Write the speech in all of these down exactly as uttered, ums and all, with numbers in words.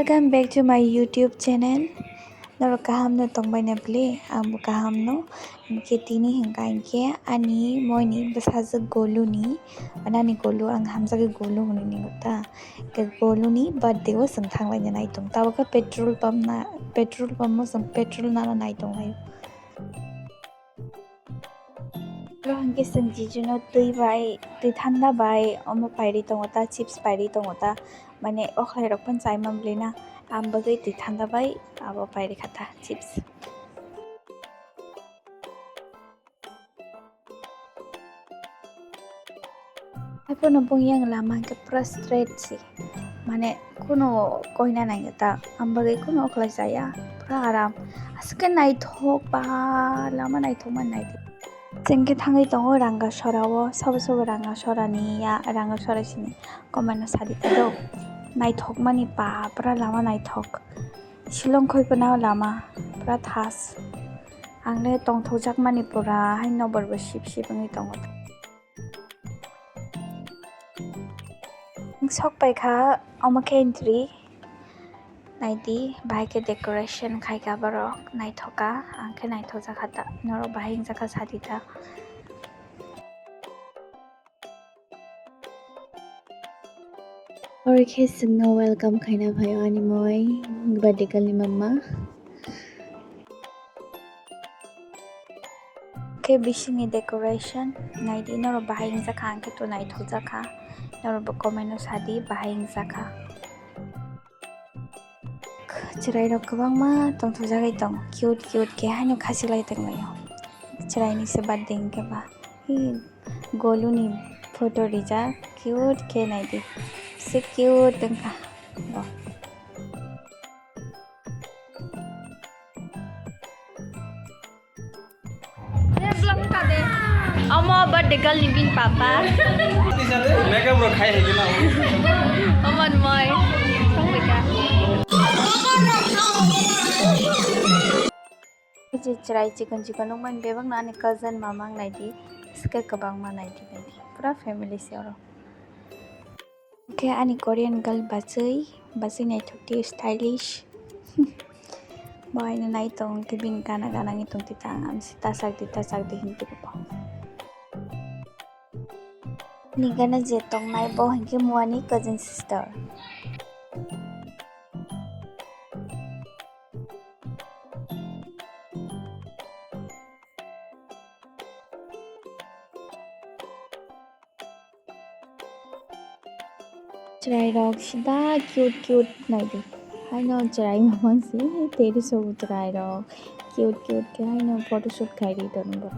Welcome back to my YouTube channel. Norok kaham no tongbai na bwle? Ang bo kaham no. Hinkhe tini hinkha hinkhe ani moi ni bwsajwk Golu ni, ani Golu ang hamjagwi Golu hwnwi ningo ta. Hinkhe Golu ni birthday o chwng thanglai na nai tong. Tabuk khe petrol pump na, petrol pump o chwng petrol nana nai tong lai. Oro hinkhe chwng Jiju no twi bai, twi thanda bai omo pairwi tongo ta, chips pairwi tongo ta, mane o khlai rok phano chai man bwlwi na, ang bagwi twi thanda bai abo pairwi kha ta chips. Haiphano bung yang lama hinkhe pura straight se, mane kheno koina nangya ta, ang bagwi kheno okhlai chaya, pura aram. Aswk khe naithok ba, lama naithok mani naidi. Chwng khe thangwi tongo Rangasora o, sabo sabo Rangasora ni ya, Rangasora sini comment no sadi ta do. Naithok mani ba, pura lama naithok. Shillong khoi phano lama pura thas. Ang le tongthokjak mani pura hai nokbar bo sip sip wngwi tongo. Sok pai kha omo khe entry. Naidi, bahai khe decoration khai kha borok, naithok kha, ang khe naithok jak kha ta, norok bahai wng jak kha sadi ta. Oro khe chwngno welcome khaina phaio ani moi, birthday girl ni mama. Khe bisingni decoration naidi, norok bahai wngjakha, ang khe to naithokjakha, norok bo comment o sadi bahai wngjakha. Chwrairok kwbangma tongthokjagwi tongo, cute cute khe haino khasiklai tonglaio. Chwraini se birthday hwnkhe ba. Hi, Goluni photo rijak, cute khe naidi. Se cute wngkha bo. Omo birthday girl ni bini papa. Makeup rok khai hai gina. Omo ni moi. Songpika. Chwrai chikon chikon nukmani bebakno ani cousin mamang naidi. Swkhe kwbangma naidi naidi. Pura family se oro. Khe ani Korean girl bachwi, bachwi naithok di stylish. Bo haino nai tong khe bini gana gana wngwi tong tita ang amsi ta sak di ta sak di hinwi tongbo. Ni gana je tongnai bo hinkhe Muani cousin sister. Chwrairok sida cute cute naidi. Haino chwrai mamang si teri sobo chwrairok cute cute khe haino photoshoot khaidi tongo borok.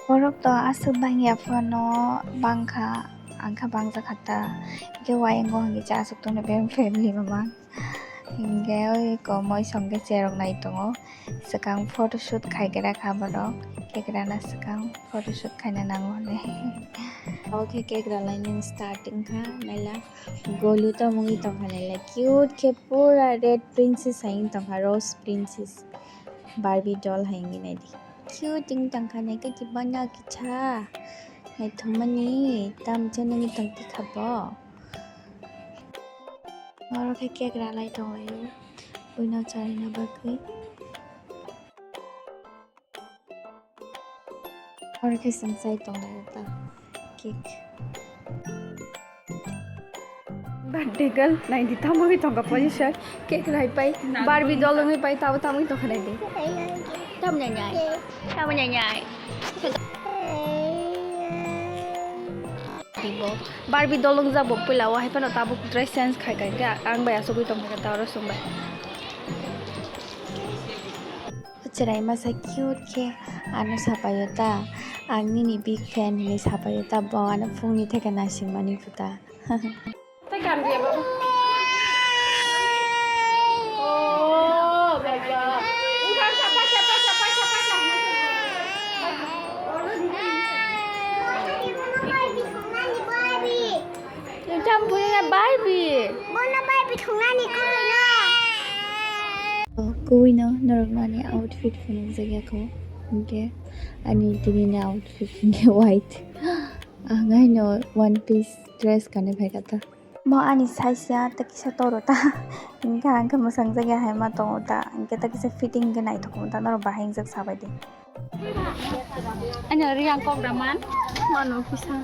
Borok to aswk bangya phano bangkha, ang kha bangjakha ta. Hinkhe wayang o hinkhe cha aswk tongni bebak family mamang. Hinkhe oi komoi songkhe cherok nai tongo. Swkang photoshoot khaigra kha borok. Kekrana swkang photoshoot khaina nango hwnwi. Obo khe kekra lainani start wngkha. Naila Golu tamo wngwi tongkha naila. Cute khe pura red princess hai wngwi tongkha. Rose princess. Barbie doll hai wngwi naidi. Cute wng tongkha naikhe kiphilna kisa naithokmani tamsa nungwi tongkha bo. Oro khe cake ralai tonglaio buino charwina bagwi. Oro khe chwng chai tonglaio ta cake. Birthday girl naidi tamo wngwi tongkha position. Cake rai pai. Barbie doll wngwi pai tabo tamo wngwi tongkha naidi. Tamo nyanyai. Tamo nyanyai. Barbie doll wngjak bo puila o hai phano tabuk dress change khai khai khe ang bai achugwi tongkha ta oro chwng bai. Chwrai masa cute khe ano sapaio ta, ang nini big fan hinwi sapaio ta, bo ano phungni theke naisingmani phuta. Tei kan dia baba. Oh, baba. Engkau siapa, siapa, siapa, siapa, siapa? Engkau punya Barbie. Bono Barbie thungnani kubuino. Oh, kubuino norok nani outfit phunukjak ya kho. Hingke ani tini ni outfit hingke white. Ang haino one piece dress kanwi phaikha ta. Mo ani size ya ta kisa toro ta. Hingke ang khe mwsang jak ya hai ma tongo ta. Hingke ta kisa fitting hingke naithok ta norok bahai wngjak sabai di. Ani riyang kok da man. Mano kisa.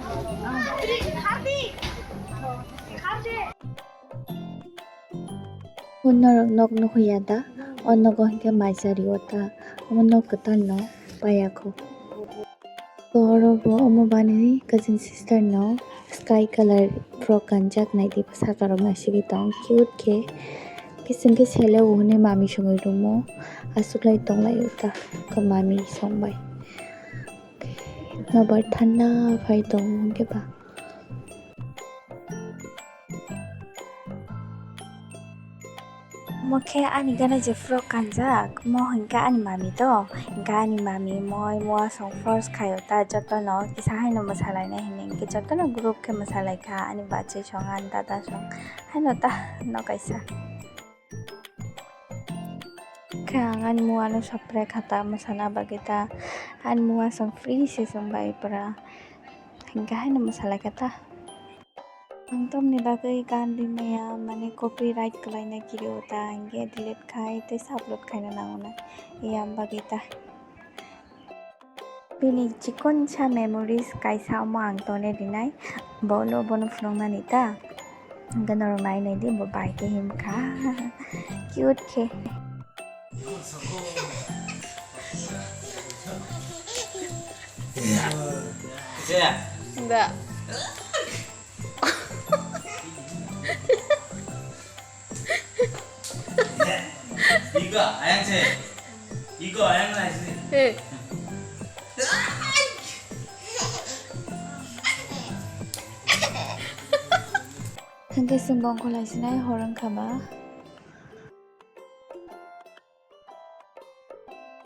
O norok nok nugwi ya da? O nogo hingke mai chari o ta. Omo nok kwtal no paiya kho. Oro bo omo bani cousin sister no sky colour frock kanjak naidi, bwsaka rok naisingwi tong cute khe. Kising khe sele o hwnwi mami songwi rwmo, aswk lai tong lai o ta khe mami song bai. Nobar thanda phai tongo hwnkhe ba. Omo khe ani gana je frock kanjak, omo hwnkhe ani mami to, hwnkhe ani mami moi mua song force khaio ta jotono kisa haino mwsalainai hinwi, hwnkhe jotono group khe mwsalaikha, ani bachai song, ani dada song, haino ta no kaisa. Khe ang ani mua no surprise kha ta mwsana bagwi ta, ani mua song free se chwng bai pura, hwnkhe haino mwsalaikha ta. Ang tamni bagwi gan rimaya, mane copyright kwlaina kiri o ta, hingke delete khai tei upload khaina nango na, yang bagwi ta. Bini chikon sa memories kaisa omo ang tone rinai, bolo bono phunuknani ta, hingke norok nai nai di bo bai khe himkha, cute khe. Da. Iko ayang se. Iko ayang na isi. He. Hingke chwng bongkholai sinai hor wngkha ba.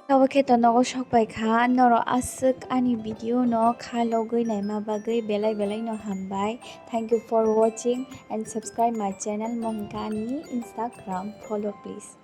Abo khe to nogo sok pai kha, norok aswk ani video no kha logwi naima bagwi belai belai no hambai. Thank you for watching and subscribe my channel Mohingka ani Instagram follow please.